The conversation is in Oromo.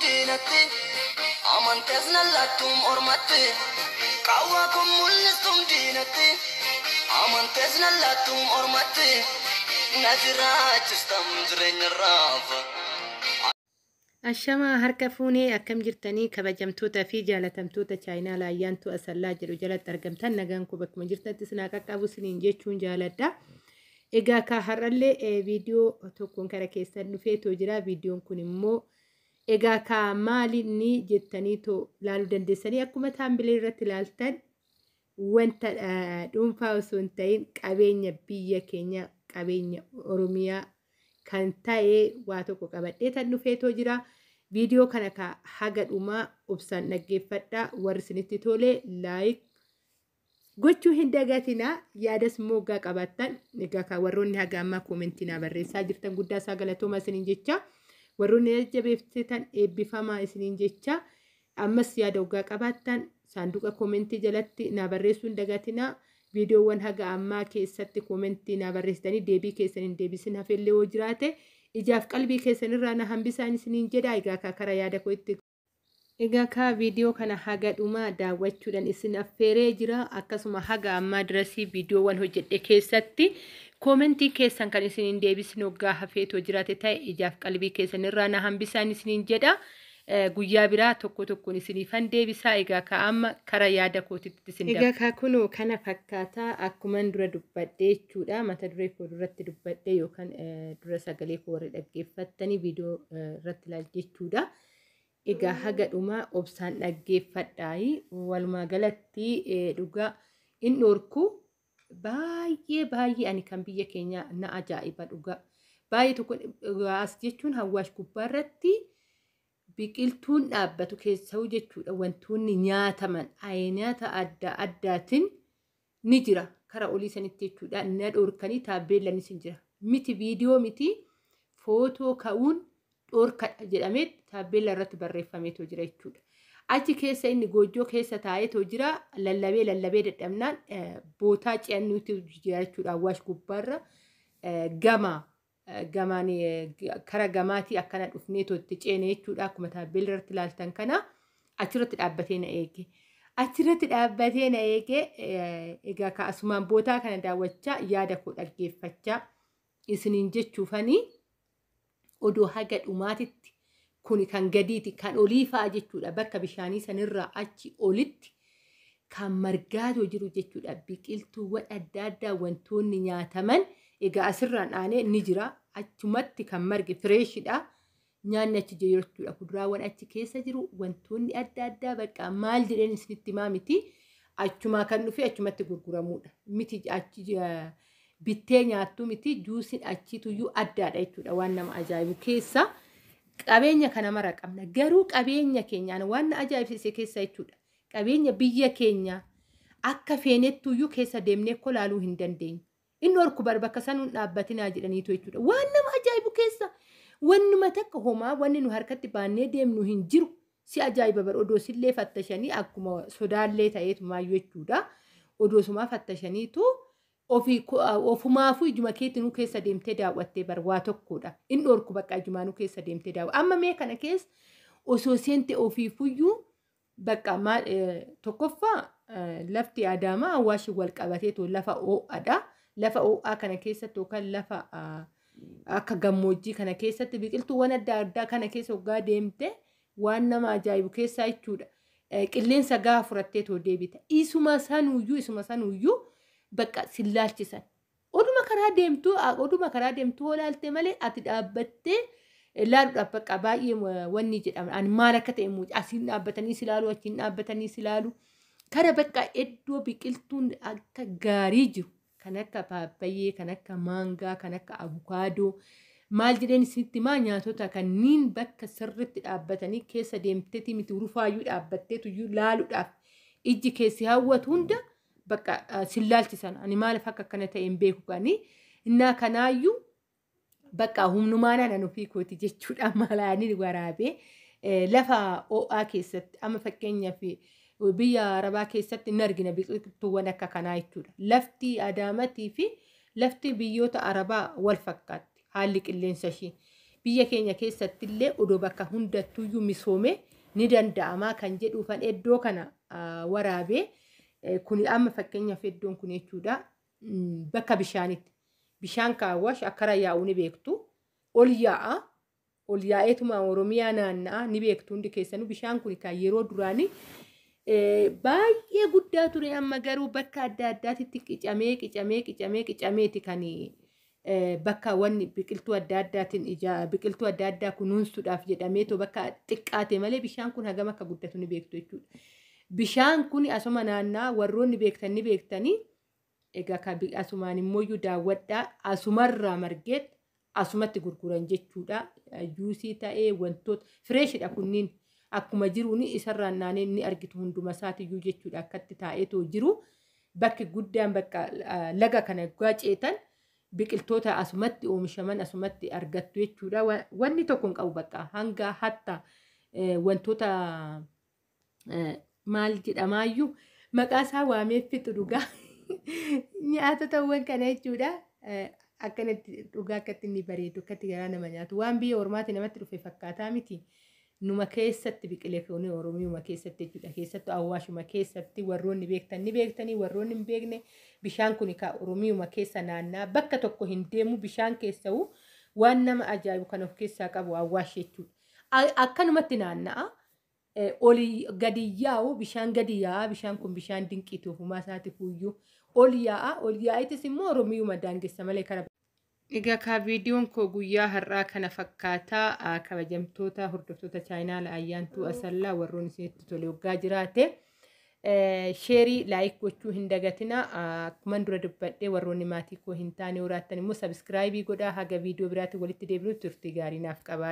Diinatti amantees nallattuum ormatti, qaawwaa kun mul'istuum diinatti, amantees nallattuum ormatti, na jiraachistam jireenya raafa. Ashamaa, harka fuunee, akkam jirtanii? Kabajamtoota fi jaalatamtoota chaayinaa laayyaantuu asallaa jedhu jalatti argamtan, nagaan koo bakkuma jirtanitti isin haa qaqqabu isiniin jechuun jaaladha. Egaa ka har'allee viidiyoo tokkoon kara keessan dhufeetoo jira. Viidiyoon kun immoo egaa ka maali inni jettanii too ilaaluu dandeessanii, akkuma thumbnail irratti ilaaltan wanta dhuunfaa osoo hin ta'in qabeenya biyya keenya, qabeenya Oromiyaa kan ta'e waa tokko qabadhee tan dhufeetoo jira. Viidiyoo kana ka haga dhumaa obsaan dhaggeeffadhaa. Warri isinitti tole like gochuu hin dagatinaa. Yaadas immoo waggaa qabaattan, egaa ka warroonni haga ammaa koomentii naa barreessaa jirtan guddaa isaa galatooma isiniin jecha. Warroonni jajjabeessitan eebbifamaa isiniin jecha. Ammas yaada waggaa qabaattan saanduqa koomentii jalatti naa barreessuu hin dagatinaa. Viidiyoowwan haga ammaa keessatti koomentii naa barreessitanii deebii keessan hin deebisin hafellee yoo jiraate ijaaf qalbii keessan irraa na hambisaan isiniin jedha. Egaa ka kara yaada koo itti. Egaa ka viidiyoo kana haga dhumaa daawwachuudhaan isin affeeree jira. Akkasuma haga ammaa dirasii viidiyoowwan hojjedhe keessatti koomentii keessan kan isin hin deebisin waggaa hafeetoo jiraate ta'e ijaaf qalbii keessan irraa na hambisaan isiniin jedha. Guyyaa biraa tokko tokkoon isiniifan deebisaa. Egaa ka amma kara yaada kootitti isin. Egaa ka kunoo kana fakkaataa akkuman dura dubbadhe jechuudha. Mata duree koo duratti dubbadhe yookaan dura sagalee koo warri dhaggeeffattanii viidiyoo irratti ilaal jechuudha. Egaa haga dhumaa obsaan dhaggeeffadhaayi. Walumaa galatti dhugaa in dhorku, baay'ee baay'ee ani kan biyya keenya na ajaa'iba dhugaa. Baay'ee tokko as jechuun Hawaash gubbaarratti biqiltuun dhaabbatu keessa'u jechuudha. Wantoonni nyaataman ayinata adda addaatiin ni jira kara olii sanitti jechuudha. Na dhorkanii taabbeellanis hin jira. Miti viidiyoo miti, footoo ka'uun dhorkadha jedhamee taabbeella irratti barreeffameetoo jira jechuudha. Achi keessa inni goojjoo keessa taa'eetoo jira. Lallabee lallabee dadhabnaan bootaa ce'annuutu jira jechuudha. Awwaash gubbaarra gama gamaan kara gamaatii akkana dhufneetoo itti ceene jechuudha. Akkuma taabbeella irratti ilaaltan kana achirratti dhaabbatee na eege. Achirratti dhaabbatee na eege. Egaa asumaan bootaa kana daawwachaa yaada koo dhaggeeffachaa isiniin jechuufanii odoo haga dhumaatitti kuni kan gadiiti, kan olii fa'a jechuudha. Bakka bishaanii sanirraa achi olitti kan margaatoo jiru jechuudha. Biqiltuuwwan adda addaa, wantoonni nyaataman egaa asirraan aanee ni jira. Achumatti kan marge freshidha. Nyaanni achi jiru jechuudha. Kuduraawwan achi keessa jiru, wantoonni adda addaa, bakka maal jedheen isinitti himaa miti. Achumaa kan dhufe achumatti gurguramudha. Miti achi bittee nyaattu miti, juusiin achiituyyuu addaadha jechuudha. Waan nama ajaa'ibu keessa qabeenya kana mara qabna. Garuu qabeenya keenyaan waan na ajaa'ibsiise keessa jechuudha. Qabeenya biyya keenya akka feenettuyyuu keessa deemnee kolaaluu hin dandeenyu. Inni orku bar bakka sanuun dhaabbatinaa jedhaniitu jechuudha. Waan nama ajaa'ibu keessa wannuma takka homaa wanni nu harkatti baannee deemnu hin jiru. Si ajaa'iba bar, odoo sillee fattashanii akkuma sodaallee ta'eetu maayyuu jechuudha. Odoo sumaa fattashaniitu ofii ofumaafuu ijuma keetinuu keessa deemtee daawwattee bar waa tokkodha. Inni dhorku bakka ijumaanuu keessa deemtee daawwa. Amma mee kana keessa osoo seente ofiifuyyuu bakka maal tokkoffaa lafti Adaamaa Awwaashin wal qabateetu lafa ho'aadha. Lafa ho'aa kana keessatti yookaan lafa akka gammoojjii kana keessatti biqiltuuwwan adda addaa kana keessa waggaa deemte waan nama ajaa'ibu keessaa jechuudha. Qilleensa gahaa fudhattee too deebita. Isuma sanuuyyuu bakka sillaalchisan. Oduma karaa deemtuu olaalte malee ati dhaabbattee laaluudhaaf bakka baay'ee wanni jedhama. Ani maal akka ta'e immoo asiin dhaabbatanii si ilaalu, achiin dhaabbatanii si ilaalu. Kara bakka iddoo biqiltuun akka gaarii jiru, kan akka paappayyee, kan akka maangaa, kan akka abukaadoo, maal jedheen isinitti maa, nyaatota kanneen bakka sirritti dhaabbatanii keessa deemteeti miti, rufaayyuu dhaabbatteetuyyuu laaluudhaaf ijji keessi hawwatu hunda bakka sillaalchisan. Ani maaliif akka akkana ta'e hin beeku kani. Innaa kanaayyuu bakka humnumaan anan ofii kooti jechuudha malaanii waraabee lafa ho'aa keessatti, amma fakkeenyaaf biyya Arabaa keessatti hin argina biqiltuuwwan akka kanaa jechuudha. Lafti Adaamatii fi lafti biyyoota Arabaa wal fakkaatti haalli qilleensa ishii. Biyya keenya keessatti illee odoo bakka hundattuyyuu misoome ni danda'amaa kan jedhuufan iddoo kana waraabee. Kuni amma fakkeenyaaf iddoon kun jechuudha bakka bishaanitti. Bishaan kaawwash akkara yaa'u ni beektu. Ol yaa'a. Ol yaa'eetuma Oromiyaa naanna'a ni beektu hundi keessanuu. Bishaan kun kan yeroo duraanii baay'ee guddaa ture, amma garuu bakka adda addaatitti qicamee qicamee qicamee qicameeti kan bakka wanni biqiltuu adda addaatiin biqiltuu adda addaa kunuunsuudhaaf jedhameetoo bakka xiqqaate malee bishaan kun hagam akka guddatu ni beektu jechuudha. Bishaan kun asuma naannaa, warroonni beektan ni beektanii. Egaa asumaan immoo daawwadhaa, asumarraa margeet asumatti gurguran jechuudha. Juusii ta'ee wantoota freshidha kunniin, akkuma jiruun isarraan naanee ni argitu hunduma isaatiyyuu jechuudha, akkatti taa'eetoo jiru. Bakki guddaan bakka laga kana ceetan biqiltoota asumatti oomishaman asumatti argattu jechuudha. Wanni tokko hin qabu, bakka hanga hatta wantoota maal jedhamaayyuu maqaa isaa waamee fixu dhugaa nyaatotawwan kana jechuudha. Akkanatti dhugaa akkatti inni bareedu, akkatti garaa nama nyaatu, waan biyya ormaati namatti dhufe fakkaataa miti. Numa keessatti biqilee kun Oromiyuma keessatti jechuudha. Keessattuu Awwaashuma keessatti warroonni beektan ni beektanii, warroonni hin beekne bishaan kun ka Oromiyuma keessa naannaa, bakka tokko hin deemu. Bishaan keessa'u waan nama ajaa'ibu kan of keessaa qabu Awwaash jechuudha. Akkanumatti naanna'a. Olii gadi yaa'u, bishaan gadi yaa'a. Bishaan kun bishaan dinqiitu ofumaa isaatiif iyyuu ol yaa'a. Ol yaa'itis immoo Oromiyuma daangessa malee kara. Egaa kaa viidiyoon koo guyyaa har'aa kana fakkaataa. Kabajamtoota hordoftoota chaayinaala Ayyaantuu Asallaa, warroon isinitti tole waggaa jiraate share, like gochuu hin dagatina. Akkuma dura dubbadhee, warroonni maatii koo hin taane horaattan immoo subscribe godhaa. Haga viidiyoo biraatti walitti deebinu turtii gaarii naaf qabaa.